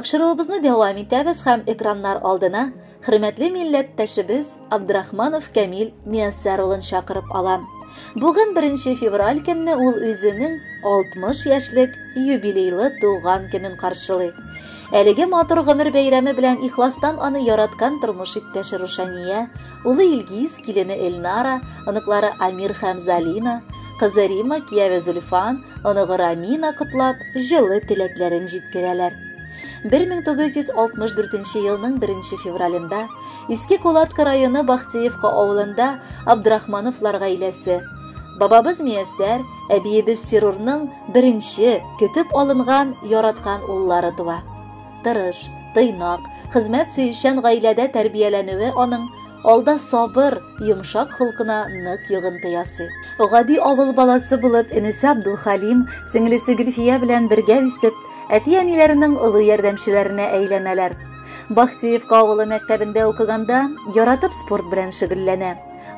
Тапшыруыбызны дәвам итәбез һәм экраннар алдына хөрмәтле милләттәшебез Абдрахманов Камил Мияссәр улын чакырып алам. Бүген 1 февраль көнне ул үзенең 60 яшьлек юбилейлы туган көнен каршылый. Әлеге матур гомер бәйрәме белән ихластан аны яраткан тормыш иптәше Рушания, улы Илгиз, килене Эльнара, оныклары Амир һәм Залина, кызы Рима, кияве Зульфан, оныгы Рамина котлап, җылы теләкләрен җиткерәләр. 1964 елның 1 февралендә Иске Кулатка районы Бахтиевка авылында Абдрахмановлар гаиләсе, бабабыз Мияссәр, әбиебез Сирурның беренче, көтеп алынган, яраткан уллары туа. Тырыш, тыйнак, хезмәт сөючән гаиләдә тәрбияләнүе аның алда сабыр, йомшак холкына нык йогынты ясый. Гади авыл баласы булып, энесе Абдулхалим, сеңлесе Гөлфия белән бергә үсеп, әти-әниләренең олы ярдәмчеләренә әйләнәләр. Бахтиевка авылы мәктәбендә укыганда яратып спорт белән шөгыльләнә.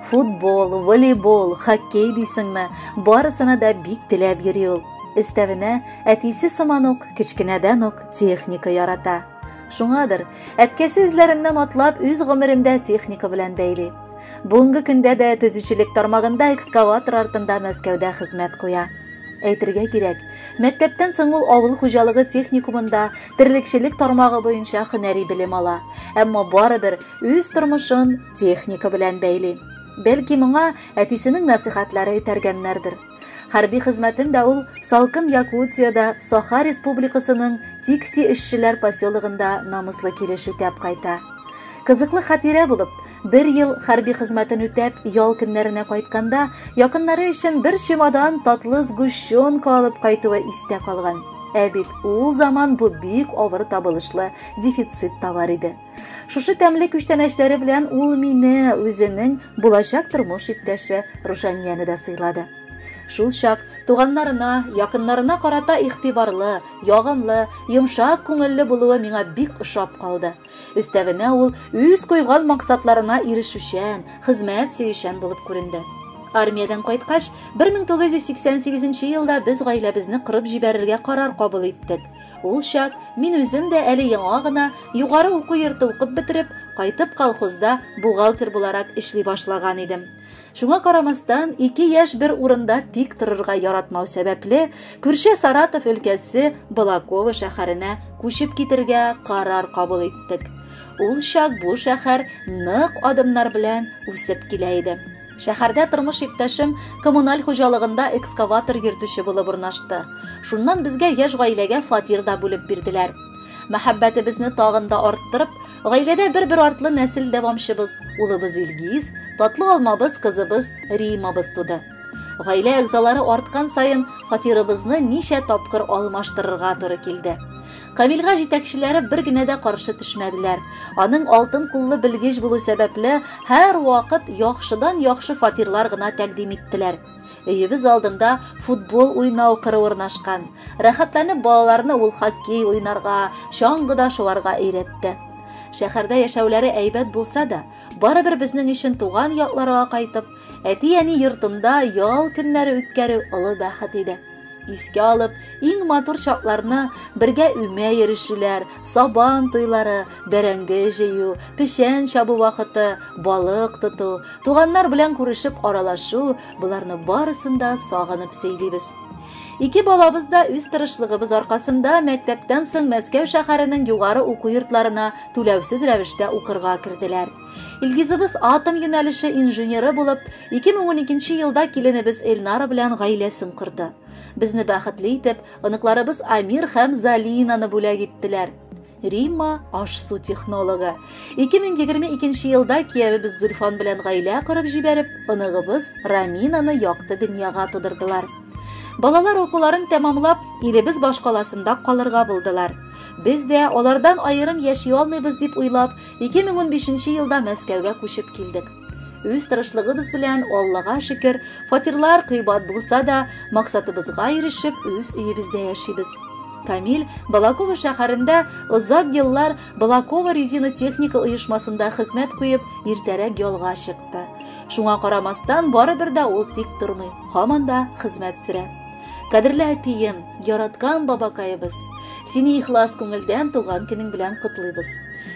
Футбол, волейбол, хоккей дисеңме, барысына да бик теләп йөри ул. Өстәвенә, әтисе сыман ук, кечкенәдән үк техника ярата. Шуңадыр, әткәсе эзләреннән атлап, үз гомерендә техника белән бәйли. Бүгенге көндә дә төзүчелек тармагында экскаватор артында Мәскәүдә хезмәт куя. Әйтергә кирәк, мәктәптән соң ул авыл хуҗалыгы техникумында терлекчелек тармагы буенча һөнәри белем ала, әмма барыбер үз тормышын техника белән бәйли. Бәлки моңа әтисенең нәсыйхәтләре этәргәннәрдер. Хәрби хезмәтен дә ул салкын Якутиядә, Саха Республикасының Тикси эшчеләр поселогында намуслы килеш үтәп кайта. Кызыклы хатирә булып, бер ел хәрби хезмәтен үтәп, ял көннәренә кайтканда, якыннары өчен бер чемодан татлы сгущенка алып кайтуы истә калган. Ә бит ул заман бу бик авыр табылышлы дефицит товар иде. Шушы тәмле күчтәнәчләре белән ул мине, үзенең булачак тормыш иптәше Рушанияне дә сыйлады. Шул чак туганнарына, якыннарына карата игътибарлы, ягымлы, йомшак күңелле булуы миңа бик ошап калды. Өстәвенә ул үз куйган максатларына ирешүчән, хезмәт сөючән булып күренде. Армиядән кайткач, 1988 елда без гаиләбезне корып җибәрергә карар кабул иттек. Ул чак мин үзем дә әле яңа гына югары уку йорты укып бетереп, кайтып колхозда бухгалтер буларак эшли башлаган идем. Шуңа карамастан, ике яшь бер урында тик торырга яратмау сәбәпле, күрше Саратов өлкәсе Балаково шәһәренә күчеп китергә карар кабул иттек. Ул чак бу шәһәр нык адымнар белән үсеп килә иде. Шәһәрдә тормыш иптәшем коммуналь хуҗалыгында экскаватор йөртүче булып урнашты. Шуннан безгә яшь гаиләгә фатир да бүлеп бирделәр. Мәхәббәтебезне тагын да арттырып, гаиләдә бер-бер артлы нәсел дәвамчыбыз, улыбыз Илгиз, татлы алмабыз, кызыбыз Римабыз туды. Гаилә әгъзалары арткан саен фатирыбызны ничә тапкыр алмаштырырга туры килде. Камилгә җитәкчеләре бер генә дә каршы төшмәделәр. Аның алтын куллы белгеч булу сәбәпле, һәрвакыт яхшыдан яхшы фатирлар гына тәкъдим иттеләр. Өебез алдында футбол уйнау кыры урнашкан. Рәхәтләнеп балаларны ул хоккей уйнарга, чаңгыда шуарга өйрәтте. Шәһәрдә яшәүләре әйбәт булса да, барыбер безнең өчен туган якларга кайтып, әти-әни йортында ял көннәре үткәрү олы бәхет иде. Искә алып, иң матур чакларны бергә өмә йөрешүләр, сабан туйлары, бәрәңге җыю, печән чабу вакыты, балык тоту, туганнар белән күрешеп аралашу, боларны барысын да сагынып сөйлибез. Ике балабыз да үз тырышлыгыбыз аркасында мәктәптән соң Мәскәү шәһәренең югары уку йортларына түләүсез рәвештә укырга керделәр. Илгизыбыз атом юнәлеше инженеры булып, 2012 елда киленебез Эльнара белән гаиләсен корды. Безне бәхетле итеп, оныкларыбыз Амир һәм Залинаны бүләк иттеләр. Римма аш-су технологы. 2022 елда киявебез Зульфан белән гаилә корып җибәреп, оныгыбыз Раминаны якты дөньяга тудырдылар. Балалар укуларын тәмамлап, илебез башкаласында калырга булдылар. Без дә алардан аерым яши алмыйбыз дип уйлап, 2015 елда Мәскәүгә күчеп килдек. Үз тырышлыгыбыз белән, Аллага шөкер, фатирлар кыйбат булса да, максатыбызга ирешеп, үз өебездә яшибез. Камил Балаково шәһәрендә озак еллар Балаково резина техника оешмасында хезмәт куеп, иртәрәк ялга чыкты. Шуңа карамастан, барыбер дә ул тик тормый, һаман да хезмәт сөрә. Кадерле әтием, яраткан бабакаебыз, сине ихлас күңелдән туган көнең белән котлыйбыз.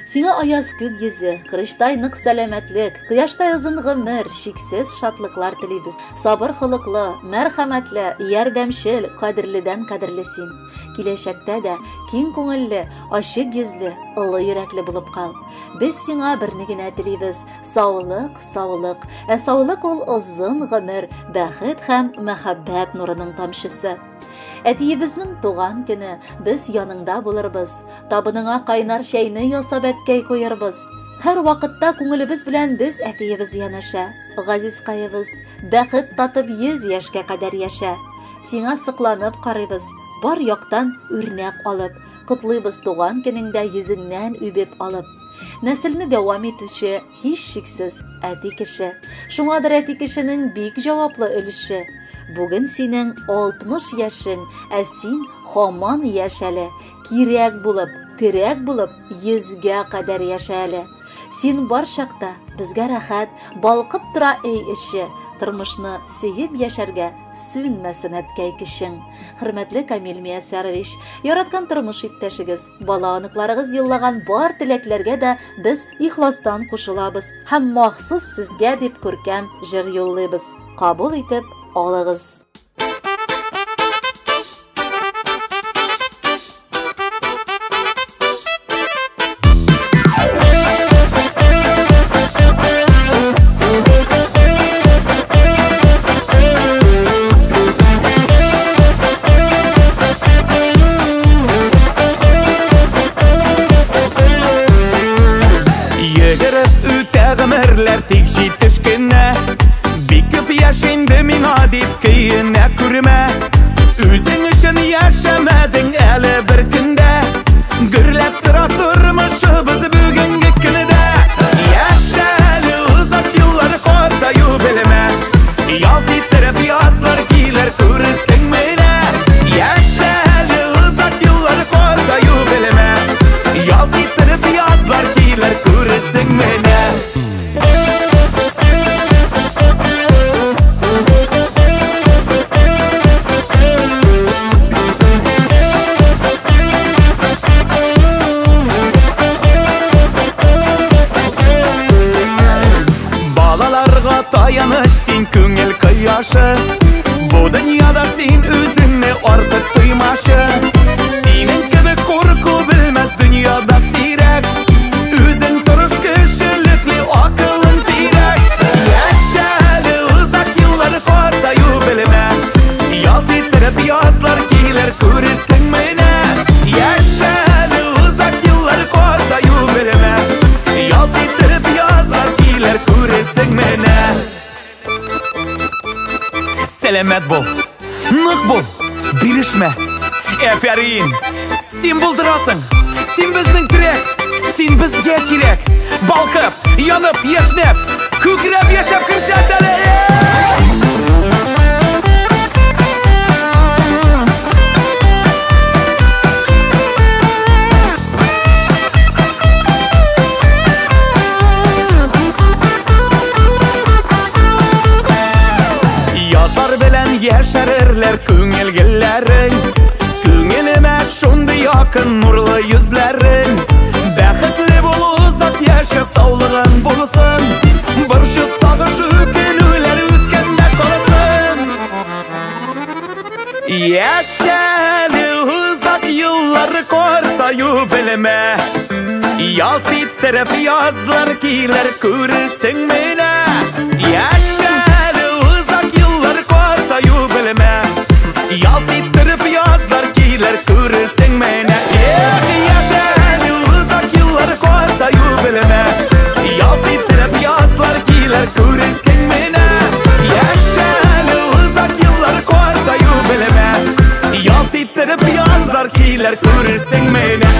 Сиңа аяз күк йөзе, корычтай нык сәламәтлек, кояштай озын гомер, чиксез шатлыклар телибез. Сабыр холыклы, мәрхәмәтле, ярдәмчел, кадерледән кадерле син. Киләчәктә дә киң күңелле, ачык йөзле, олы йөрәкле булып кал. Без сиңа берне генә телибез: саулык, саулык. Ә саулык ул озын гомер, бәхет һәм мәхәббәт нурының тамчысы. Әтиебезнең туган көне, без яныңда булырбыз. Табыныңа кайнар чәйне ясап әткәй куербыз. Һәр вакытта күңелебез белән без әтиебез янәшә. Газизкаебыз, бәхет татып 100 яшькә кадәр яшә. Сиңа сыкланып карыйбыз, бар яктан үрнәк алып, котлыйбыз туган көнеңдә йөзеңнән үбеп алып. Нәселне дәвам итүче һичшиксез әти кеше. Шуңадыр әти кешенең бик җаваплы өлеше. Бүген синең 60 яшең, ә син һаман яшь әле. Кирәк булып, терәк булып, 100гә кадәр яшә әле. Син бар чакта безгә рәхәт, балкып тора өй эче. Тормышны сөеп яшәргә сүнмәсен әткәй кешең. Хөрмәтле Камил Миясәрович, яраткан тормыш иптәшегез, бала оныкларыгыз юллаган бар теләкләргә дә без ихластан кушылабыз һәм махсус сезгә дип күркәм җыр юллыйбыз. Кабул итеп алыгыз. Йөгереп үтә гомерләр тик җитеш кенә. Бик күп яшь инде миңа дип көенә күрмә. Үзең өчен яшәмәдең әле бер көндә. Гөрләп тора тормышыбыз бүгенге көндә. Яшә әле озак еллар, картаю белмә. Ялт иттереп язлар килер, күрерсең менә. Яшә әле озак еллар, картаю белмә. Ялт иттереп язлар килер, күрерсең менә. Балаларга таяныч син, күңел кояшы. Бу дөньяда син үзеңне артык тоймашы. Синең кебек курку белмәс дөньяда сирәк. Үзең тырыш, кешелекле, акылың зирәк. Яшә әле озак еллар, картаю белмә. Ялт иттереп язлар килер, күрерсең менә. Яшә әле озак еллар, картаю белмә. Ялт иттереп язлар килер, күрерсең менә. Сәламәт бул, нык бул, бирешмә. Әфәрин, син булдырасың, син безнең терәк, син безгә кирәк. Балкып, янып, яшьнәп, күкрәп яшәп күрсәт әле. Язлар белән яшәрерләр күңел гөлләрең. Күңелемә шундый якын нурлы йөзләрең. Бәхетле бул, озак яшә, саулыгың булсын. Борчу, сагыш, үкенүләр үткәндә калсын. Яшә әле озак еллар, картаю белмә. Ялт иттереп язлар килер, күрерсең менә. Яшә әле озак еллар, картаю белмә. Ялт иттереп язлар килер, күрерсең менә. Эх, яшә әле озак еллар, картаю белмә. Ялт иттереп язлар килер, күрерсең менә. Яшә әле озак еллар, картаю белмә. Ялт иттереп язлар килер, күрерсең менә.